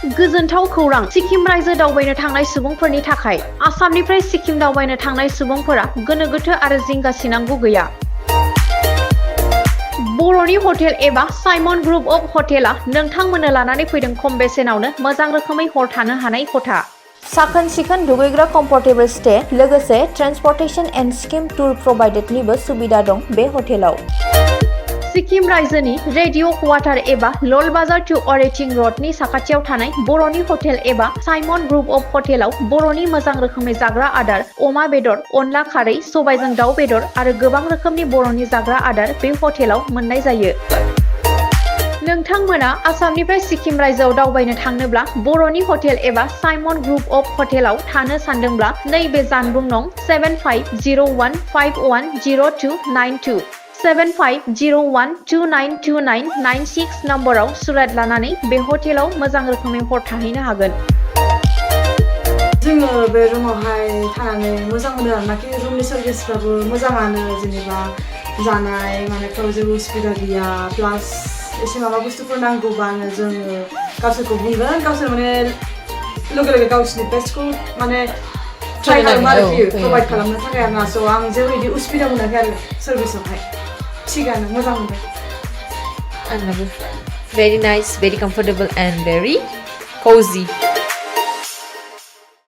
गोजोनथाव खौरां सिक्किम रायजो दावबायनो थांनाय सुबुंफोरनि थाखाय आसामनिफ्राय सिक्किम दावबायनो थांनाय सुबुंफोरा गोनो गोथो आरो जिंगा सिनांगौ गैया। बर'नि हटेल एबा साइमन ग्रुप अफ हटेला नोंथांमोननो लानानै फैदों खम बेसेनावनो मोजां रोखोमै हर थानो हानाय खथा। साखोन सिखोन दुगैग्रा कम्फर्टेबल स्टे लोगोसे ट्रेन्सपर्टेशन एन्ड स्किम टुर प्रभाइडेडनिबो सुबिदा दं बे हटेलाव। सिक्किम रायजोनि रेडिअ क्वार्टार एबा लल बाजार टु अरेटिं रडनि साखाथियाव थानाय बर'नि हटेल एबा साइमन ग्रुप अफ हटेलाव बर'नि मोजां रोखोमै जाग्रा आदार अमा बेदर, अनला खारै, सबायजों दाउ बेदर आरो गोबां रोखोमनि बर'नि जाग्रा आदार बे हटेलाव मोननाय जायो। नोंथांमोना आसामनिफ्राय सिक्किम रायजोआव दावबायनो थांनोब्ला बर'नि हटेल एबा साइमन ग्रुप अफ हटेलाव थानो सानदोंब्ला नैबे जानबुं नं 7501510292 7501292996 नम्बराव सुरात लानानै बे हटेलाव मोजां रोखोमै हर थाहैनो हागोन। जोङो बे रुमावहाय थानानै मोजां मोनो आरोनाखि रुमनि सार्भिसफ्राबो मोजाङानो जेनेबा जानाय मानायफ्राव जेबो उसुबिदा गैया प्लास एसे माबा बुस्थुफोर नांगौबानो जोङो गावसोरखौ बुंगोन गावसोर माने लोगो लोगो गावसोरनि बेस्टखौ माने ट्राइ खालामो आरोखि प्रभाइड खालामनो थाखाय आरोना स' आं जेबो बिदि उसुबिदा मोनाखै आरो सार्भिसावहाय थिगानो मोजां मोनदों। आंनाबो very nice, very comfortable and very cozy.